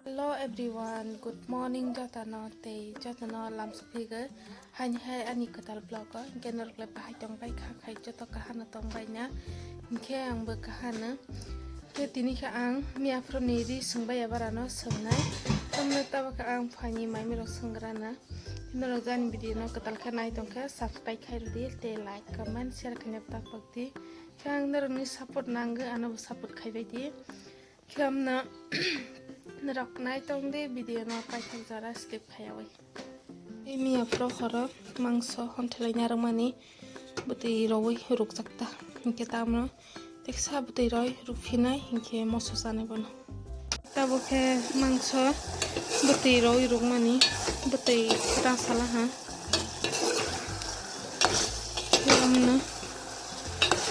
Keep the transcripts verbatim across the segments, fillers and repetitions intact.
Hello everyone, good morning jotono tei jotono lamsok phigwi haini hai ani kwtal vlog o, hinkhe norok le bahai tongbai kha khai joto kaham no tongbai na, hinkhe ang bo kaham no. Khe tini khe ang miya phuru ni ri swngbai ya bara no swngnai, tamno tabo khe ang phaini mai mirok swnggra na. Norok jani video no kwtal khe nai tongkhe subscribe khai rwdi tei like, comment, share khaina ta pokdi. Khe ang norokni support nango, ano bo support khaibai di. Khe amno norok nai tongdi video no paithak jora skip khaiyawi. Ei miya phuru horo mangso honthelai narwkmani bwtwi rowi rukjak ta. Hinkhe tamno Teksa bwtwi roi rukphinai hinkhe moso chanai bono. Tabuk khe mangso bwtwi roi rukmani bwtwi kwta salaha. Khe omono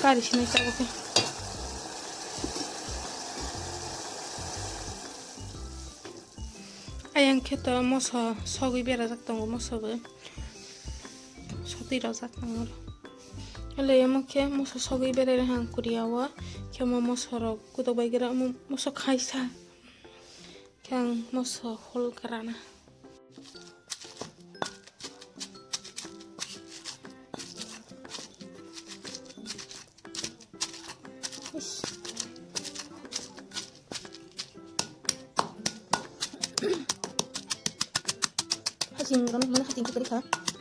kari sinai tabuk khe. Ayang khe to moso sogwi berajak tongo moso bo. Sotwi rojak nang oro. Ele omo khe moso sogwi berai rwkha ang kuria o. Khe omo moso rok kutok bai gra omo moso khaisa. Khe ang moso hol grana. Ish. Haching rano, mane haching khe kwrwi kha.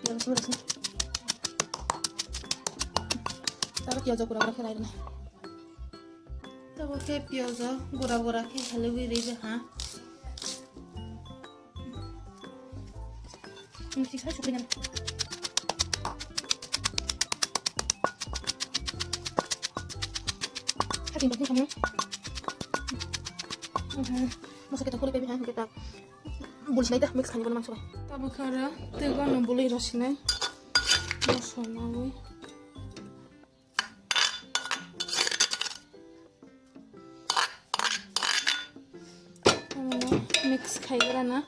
Yang simi rasi. Taro piyaj gura gura khe rai rwna. Tabo khe piyaj gura gura khe halwi rwi de ha. Mixi khai sukui nang. Hati bakun kamu. Masa kita kulit baby ha kita. Bul sinai dah mix khani bono mangso. Tabo khe oro tei bono bului rw sinai. Mosla nawi. Mix khai gra na,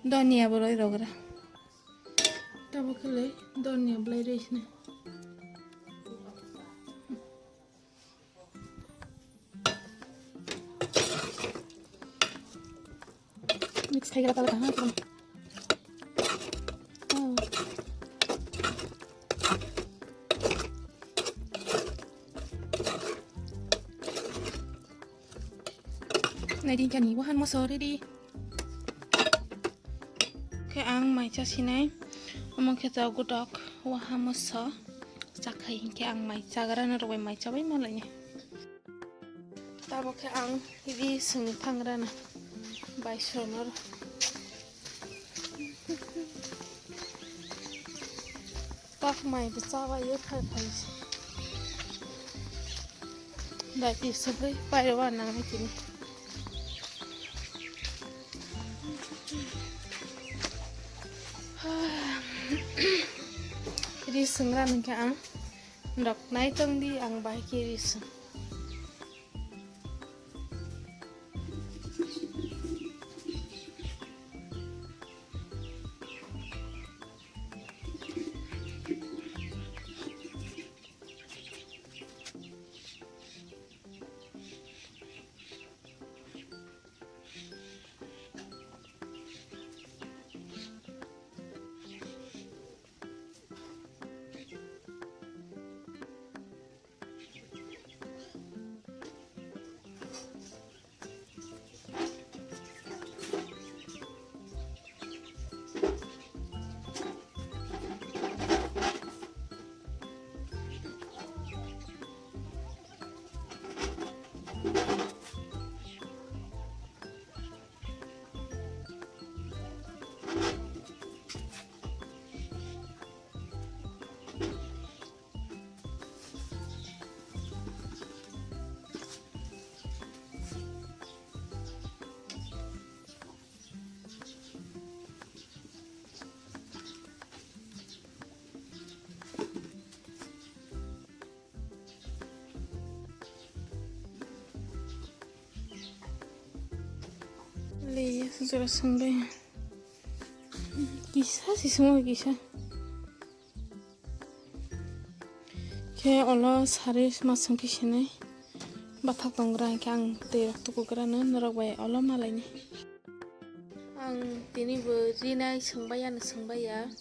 donia bo roi rok gra. Tabo khe le donia belai roi sini. Mix khai gra tala kaha. Naidi kani wahan moso ready. Khe ang mai cha sinai. Omo khe to gutok waha moso. Chakhai hinkhe ang mai chagra na rwbai mai chabai malaini. Tabo khe ang ri swngwi thangrana bai sonor. Tak mai bwchabai ye phai phai se. Dai ti sugui pairo wa nang ni tini. Ri swngra nang khe ang rok nai tong di ang bai khe ri swng. Le, jora songbai. Kisa si songo kisa. Khe olo sari masung kisinai. Bathak tongra hinkhe ang twi rok tukugra no norok bai olo malaini. Ang tini bo rinai swngbaiya no swngbaiya.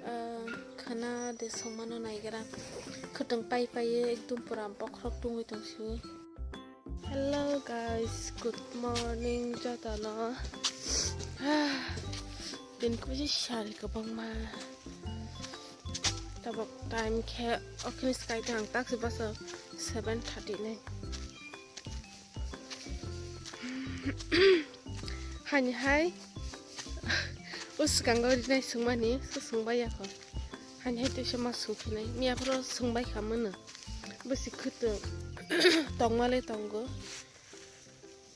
Ah, khana de songmano naigra. Khwtwng pai pai ekdum pura bokhorok tungwi tongsiwi. Hello guys, good morning jotono. Ah, din kuji sari kwbangma. Tabok time khe okhini sky tang taksi basa seven thirty nai. Hani hai o swkango rinai swngmani se swngbai yakho. Hani hai teisa ma swngphinai. Miya phoro swngbai kha mano. Bwswi khwtwng tongmale tongo.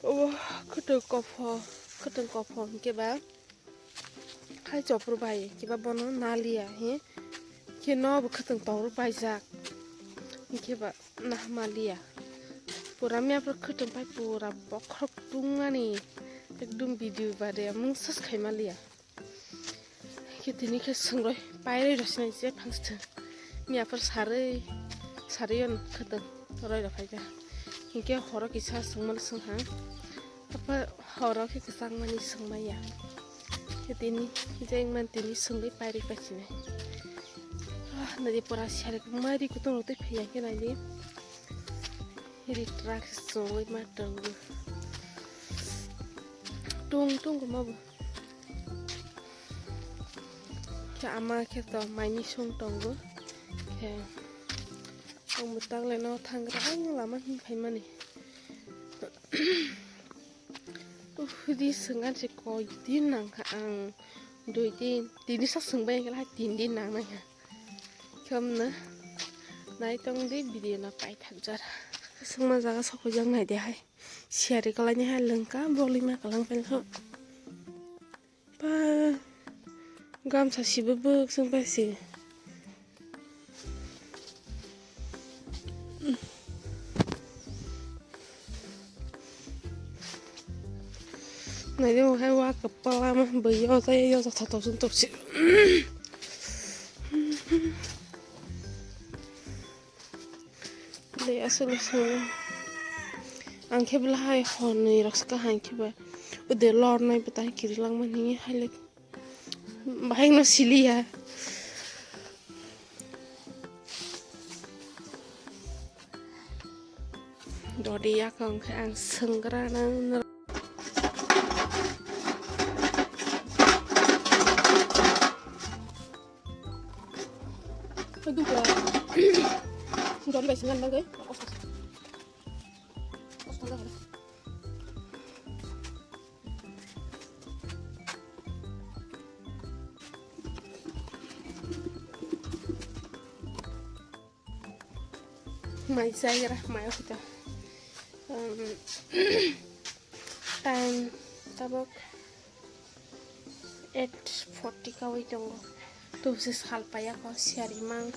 Obo khwtwng kopho, khwtwng kopho hinkhe ba hai chopor bai hinkhe ba bono naliya he. Khe no bo khwtwng tong rw paijak. Hinkhe ba nahmaliya. Pura miya phoro khwtwng pai pura bokhorok tungmani. Ekdum video bare mungsa se khaimaliya. Khe tini khe swngroi pairoi rw sinai se phangstwng. Miya phoro sarwi, sarwi on khwtwng roi rw phaikha. Hinkhe horo kisa swngmano swngkha. Apa horo khe kwchangmani swngmaya. Khe tini jengman tini swngwi pairwi paisinai. Ah, nadi pora sari mari kutung rw tei phaiya khe naidi. Ri truck se chungwi ma tongo. Tung tung ma bo. Khe ama khe to mai misung tongo. Khe ang mwtang le no thangra ang lama hin phaimani. Uf, di swngan se koi din nangkha ang. Dui din, tini sa swngbai ang khe tin din nang nangkha. Khamna nai tong di video no paithak jora. Swngma jaga sokojak nai de hai. Siyari kwlaini hai lwngka, bolima kwlang phaikha. Pa gamsa sibo bwk swng pai si. Naidi mo hai wa kwpal lama bwyo jai yo jotha toksun toksi. Le aswk aswk ang khe bwla hai hwnwi rok swkang hai khe ba ude lornai bwtai kiri langmani hai le. Bahai no siliya. Dodi yakong khe ang senggra nang. Dodi bai sengan nang. Mai chagra, mai okita. Um, time tabok eight forty kawi tongo. Tubse sal paya ko siari mang.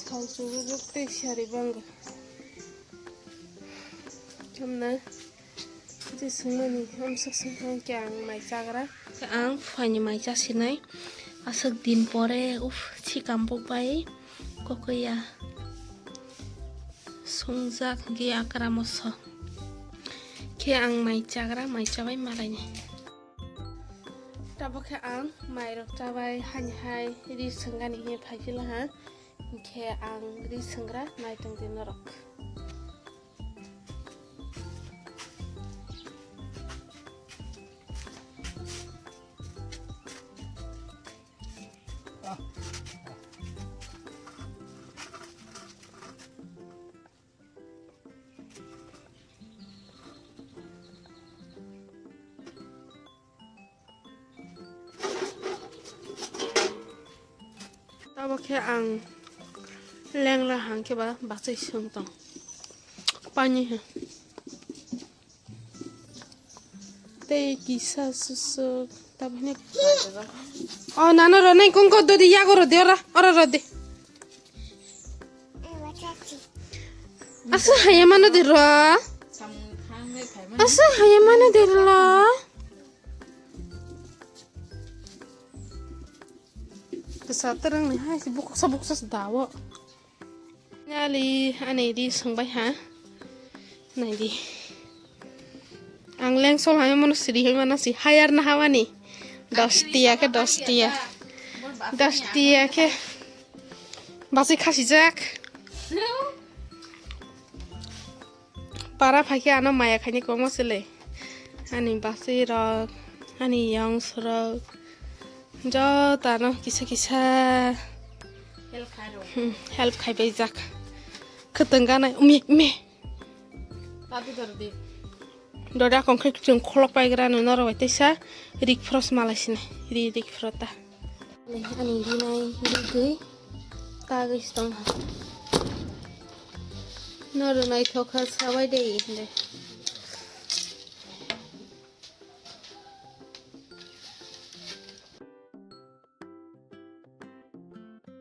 Sal chururuk tei siari bang. Kamna. Tei swngmani amswk swngkha khe ang mai chagra. Ang phuaini mai chasinai aswk din pore, uff, sikam bok bai kokya sungjak hinkhe akra moso khe ang mai chagra, mai chabai malaini. Tabok khe ang mairok chabai hani hai ri swngani hinkhe phaikhe laha, hinkhe ang ri swnggra naitong di norok. Tabok khe ang lengla hang khe ba bachai song tong. Pani he. Tei kisa susuk tabok hini. O nana ro nai kongko dodi yago ro de ora, ora ro de. Asu haya mano de ro. Asu haya mano de ro. Kesa terang ni hai si bukuk sa bukuk sa dawo. Nali ani ri songbai ha. Nai di. Ang lengsol hai mano siri hai mano si hayar na hawani. Dos tiya khe dos tiya. Dos tiya khe basi khasijak. Para phai khe ano maya khaini komo sele. Ani basi rok, ani yongs rok. Jotano kisa kisa. Help khai rok. Hmm, help khai bai jak. Khwtwng ganai. Umi, umi. Tadi dor di. Doda kongkhe chwng kholok paigra no norok bai teisa rik frost malai sini. Ri rik frota. Ani rinai rigwi tagwi si tong ha. Noro naithok kha sabai de hinde.